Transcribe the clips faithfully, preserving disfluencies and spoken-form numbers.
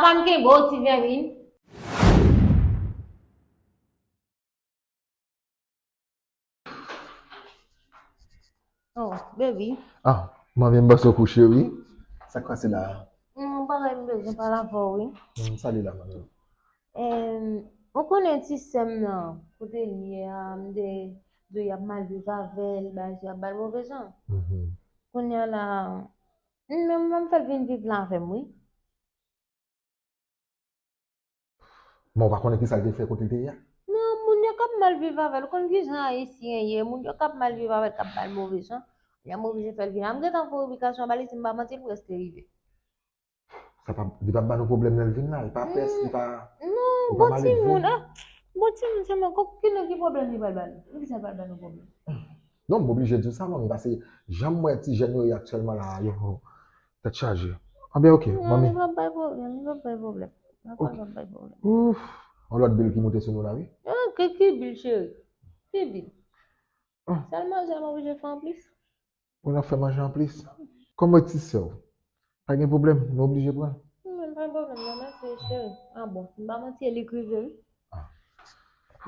Apa m kenbe w, ti vèmin? Oh, baby. Ah, manmi, m panse w kouche, wi. Sa k pase la? Hmm, bagay m bezwen pale avè w, wi. Hmm, sa li la, manmi? Em, ou konnen ti sè m nan, kote l ye a, m te di w y ap mal viv avè l, bagay sa y ap ba l move jan. Mhm. Kounye a la, m menm, m fè l vin viv la avè m, wi. Men w pa konnen ki sa l te fè kote l te ye a? Non, moun yo k ap mal viv avè l, ou konn ki jan Ayisyen ye, moun yo k ap mal viv avè l, k ap ba l move jan, lè m oblije fè l vin la. M gentan voye ubikasyon ba li, si m pa manti, l prèske rive. Sa pa, li p ap ba nou pwoblèm lè l vin la, li pa pès, li pa, li pa maledve. Non, bon timoun, ah, bon timoun sèlman, ki, ki pwoblèm li pral ba nou? Poukisa l pral ba nou pwoblèm? Non, m oblije di w sa, manmi, paske jan m wè ti jèn yo ye aktyèlman la, yo, tèt chaje. Anben, ok, manmi. Non, li p ap bay pwoblèm, li p ap bay pwoblèm. Papa p ap bay pwoblèm. Ouf, yon lòt bil ki moute sou nou la, wi. Ah, ki, ki bil, cheri? Ki bil? Ah. Sèl manje a m oblije fè anplis. Ou nan fè manje anplis. Kòm mwen ti sè w, pa gen pwoblèm, nou oblije pran l. Non, pa gen pwoblèm, non, mèsi, cheri. Ah bon, si m pa manti, li k rive, wi. Ah.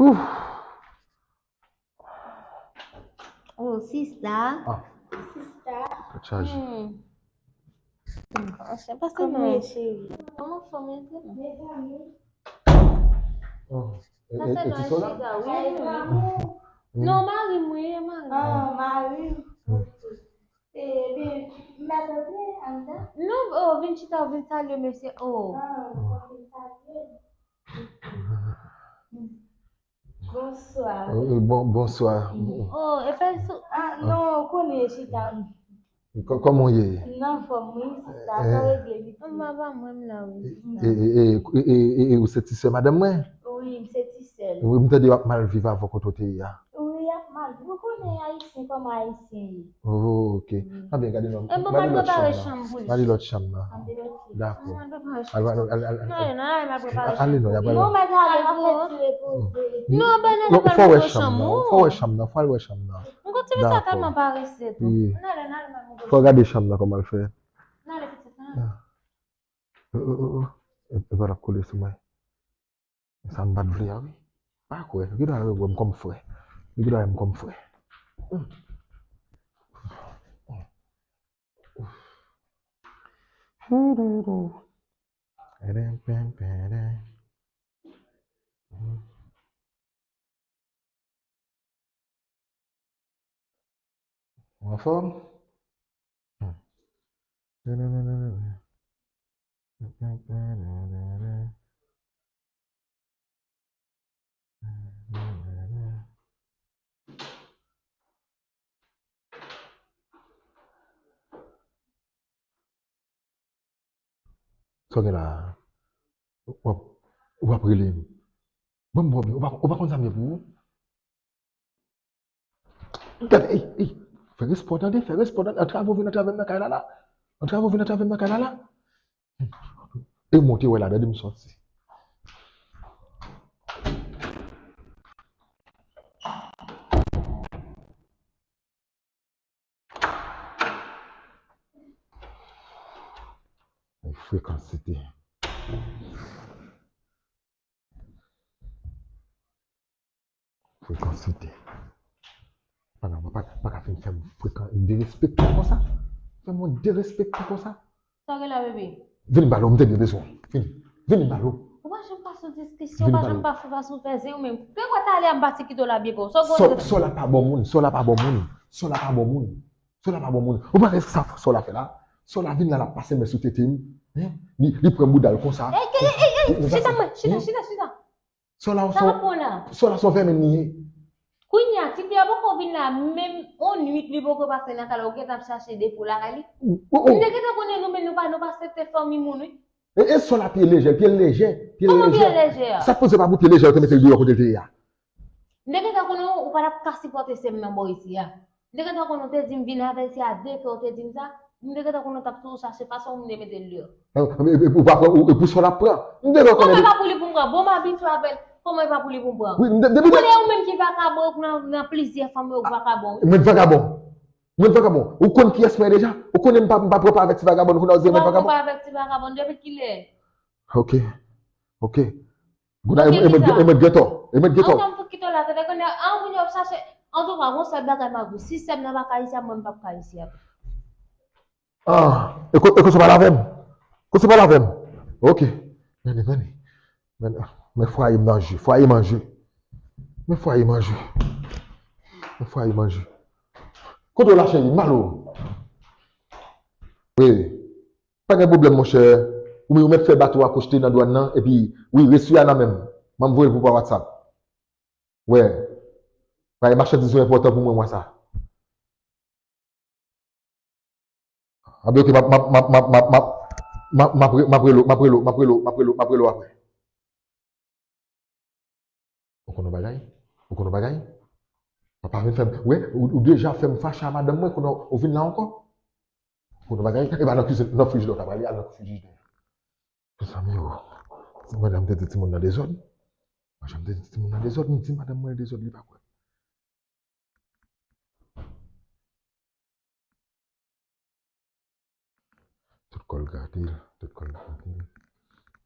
Ouf. Oh, sista. Ah. Sista. Tèt chaje. Hmm. Ah, se pa kòman w ye, cheri? Kòman fòm yo te la? Mezanmi. Oh, e, e, e ti Sola? Wi, wi, wi. Non, mari m, wi, e mari m. Ah, mari m. Ok. E, ben, m mèt antre anndan? Non, oh, vin chita, vin salye mesye. Oh. Ah, ou vin salye. Bonswa. Euh, bon, bonswa. Oh, e fè sou. Ah, non, ou konnen chita. Kò-, kòman w ye? M nan fòm, wi, sista. Sa regle vit. Mwen pa mwen m la, wi, sista. E, e, e, e, e, e, ou se ti sè madanm mwen? Wi, m se ti sè l. Wi, m tande w ap mal viv avè w kote w te ye a. Wi, y ap mal viv. Ou konnen Ayisyen kòman Ayisyen ye. Oh, ok. Anben, gade non. E bon, m al prepare chanm pou li. M ale lòt chanm nan. Dakò. Al, al, al, al, al. Non, non, al, al prepare chanm. Ale non, y ap ale. Non, mèt ale, m ap fè ti repoze. Non, Bènè, fò w wè chanm nan, fò w wè chanm nan, fò w al wè chanm nan. M konn ti fi sa tèlman parese tou. N ale, n ale, m al montre w. Fò w gade chanm nan kòman l fè. N ale, pitit, n ale. Oh, oh, oh, oh. E, e pa l ap kole sou mwen. Sa m pa t vle a, wi. Pa kwè. Li gen dwa wè m kòm frè. Li gen dwa wè m kòm frè. Ou anfòm? Hmm. Sa w gen la a? W ap, w ap rele m. Ban m bò byen. Ou pa, ou pa konn sa m ye pou ou? Gade, ey, ey, fè respè w tande, fè respè w tande. Antrave w vin antrave m nan kay la la. Antrave w vin antrave m nan kay la la. E monte wè ladan, di m sòti. Ay, frekansite. Frekansite. Pa, pa, pa, pa ka fin fè m frekan, derespekte konsa. Fè m yon derespekte konsa. Sa w gen la, bebe? Vini ba l, m te byen bezwen w. Vini. Vini ba l. Ou pa janm pase yon diskisyon, ou pa janm pase yon fè zen ou menm. Te wè talè a m pati kite w la byen bon. Sa w gen? Sola pa bon moun, Sola pa bon moun. Sola pa bon moun. Sola pa bon moun. Ou pa wè sa Sola fè la? Sola vin la, l ap pase men sou tete m. Hein? Li, li pran bouda l konsa. Ey, ey, ey, ey, chita mwen, chita, chita, chita. Sola, sa w ap pran la? Sola se yon vèmin li ye. Kounye a, tifi a poko vin la, menm yon nwit li poko pase nan kay la, ou gentan ap chache defo lakay li. M te gentan konnen nou menm nou pa, nou pa aksepte fanmi moun, wi. E, e Sola pye lejè, pye lejè, pye lejè. Kòman pye lejè a? Sa t poze pa pou pye lejè yo te mete l deyò kote l te ye a? M te gentan konnen ou pa t ap ka sipòte sè m nan bò isi a. M te gentan konnen w te di m vin avèti a de fè, w te di m sa. M te gentan konnen w t ap toujou chache fason pou m te mete l deyò. E, e, e, ou pa pran, ou, e pou sa w ap pran. M te gentan konnen. Kòman e pa pou li pou m pran? Bon, m abitye avè l. Kòman e pa pou li pou m pran? Wi, m te, depi. Ou konnen ou menm ki vakabon, ou nan, nan plizyè fanm yo vakabon, wi. Mwen vakabon. Mwen vakabon. Ou konn kiyès mwen ye deja? Ou konnen m pa, m pa pran pa avèk ti vagabon, kounye a w di mwen vakabon. Ou pa pran pa avèk ti vagabon, depi kilè? Ok. Ok. Gouda, e mwen, e mwen, e mwen gen tò. E mwen gen tò. An, m fout kite w la, tande, kounye a, an, moun yo ap chache. Antouka, gon sèl bagay m ap di w, si sè m nan pa ka isi a, mwen m p ap ka isi a tou. Ah, e ko-, e koze w pale avè m? Koze w pale avè m? Ok. Men, men, men, men fwaye m nan je, fwaye m an je. Men fwaye m an je. Men fwaye m an je. Kote w la, cheri? M pale w. Wi. Pa gen pwoblèm, monchè. Ou, ou mèt fè bato a koste nan dwàn nan, epi, wi, resi a nan men m. M ap voye l pou w pa WhatsApp. Wè. Paske machandiz yo enpòtan pou mwen, mwa sa. Anben, ok, m ap, m ap, m ap, m ap, m ap, m ap, m ap, m ap re-, m ap rele w, m ap rele w, m ap rele w, m ap rele w, m ap rele w apre. Ou konn yon bagay? Ou konn yon bagay? Papa vin fè m, wè, ou, ou deja fè m fache a madanm mwen, kounye a ou vin la ankò? Ou konn yon bagay? E pa nan kizin, nan frijidè ou ta prale, al nan frijidè. Mezanmi o. Ti madanm te di timoun nan dezòd. Madanm te di timoun nan dezòd, m di madanm mwen dezòd, li pa kwè. Tout kò l grate l, tout kò l grate l,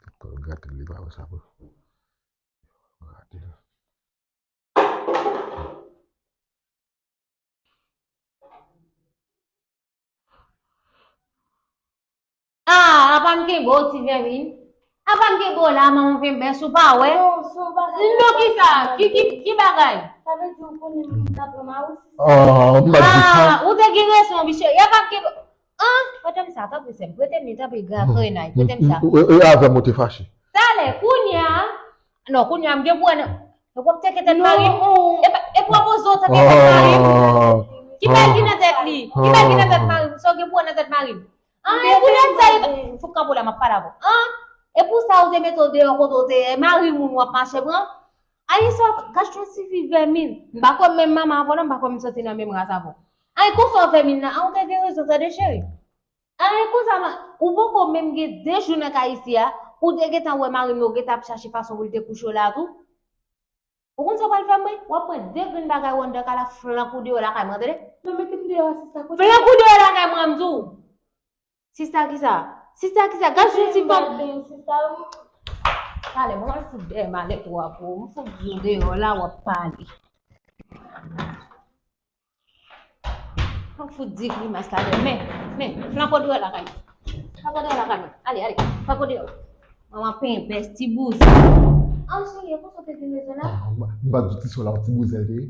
tout kò l grate l, li pa wè sa pou grate l. Ah, apa m kenbe w, ti vèmin? Apa m kenbe w la, manman fè m bès, ou pa wè? Non, se yon bagay. Non, kisa? Ki, ki, ki bagay? Sa vle di ou konnen moun ta pran mari w, sista? Ah, m pa di sa. Ah, ou te gen rezon, wi, cheri. Apa m kenbe, ah, prete m sa, tanpri, sè m. Prete m li, tanpri, gran krenay. Prete m sa. E, e, e avè m ou te fache. Talè, kounye a, non, kounye a, m gen pou wè nan, w ap teke tèt mari m. E pa, e pwopoze w teke tèt mari m. Ki bagay ki nan tèt li? Ki bagay ki nan tèt mari m? Sa w gen pou wè nan tèt mari m? An, e pou lè sa, e pa, fout kanpe w la, m ap pale avè w. An, e pou sa ou te mete w deyò kote w te ye, mari moun w ap mache pran? Ay, sa, gad yon ti fi vèmin. M pa kwè menm manman avè w non, m pa kwè m soti nan menm ras avè w. Ay, konsa w vèmin nan, an, ou te gen rezon, tande cheri. Ay, konsa, ou poko menm gen de jou nan kay isi a, ou te gentan wè mari m, ou gentan ap chache fason pou l te kouche w la tou. Ou konn sa w pral fè m, wi? W ap pran de grenn bagay w anndan kay la, flanke w deyò lakay mwen, tande? Non, mete m deyò, sista, kote? Flanke w deyò lakay mwen, m di w. Sista kisa? Sista kisa? Gad yon ti fanm. Sista, m. Talè, mwen al fout dèyè malèt ou a pou ou. M fout di w deyò la, w ap pale. An fout di grimas la, men, men, flanke w deyò lakay mwen. Flanke w deyò lakay mwen. Ale, ale, flanke w deyò. Manman penpès, ti bouzen. An cheri, e konsa w te gen rezon la? Ah, m pa, m pa di ti sè w la yon ti bouzen l te ye.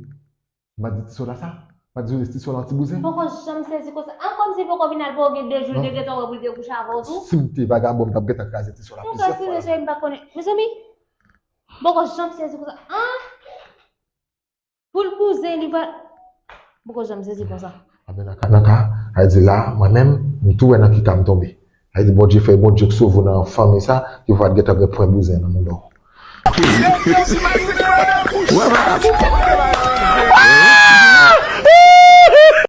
M pa di ti sè w la sa. M pa di ti sè w la yon ti bouzen. M poko janm sezi konsa. An kòmsi l poko vin al pou w gen de jou, l te gentan wè pou l te kouche avè w tou. Si m te vagabon, m t ap gentan kraze ti sè w la plizyè fwa. Cheri, m pa konnen. Mezanmi, m poko janm sezi konsa. An! Pou l bouzen, li va. M poko janm sezi konsa. Anben nan ka, nan ka, a di la, mwen menm, m tou wè nan ki ka m tonbe. A di Bondye fè, Bondye k sove w nan fanmi sa, ki pa t gentan gen pwen bouzen nan mouda w.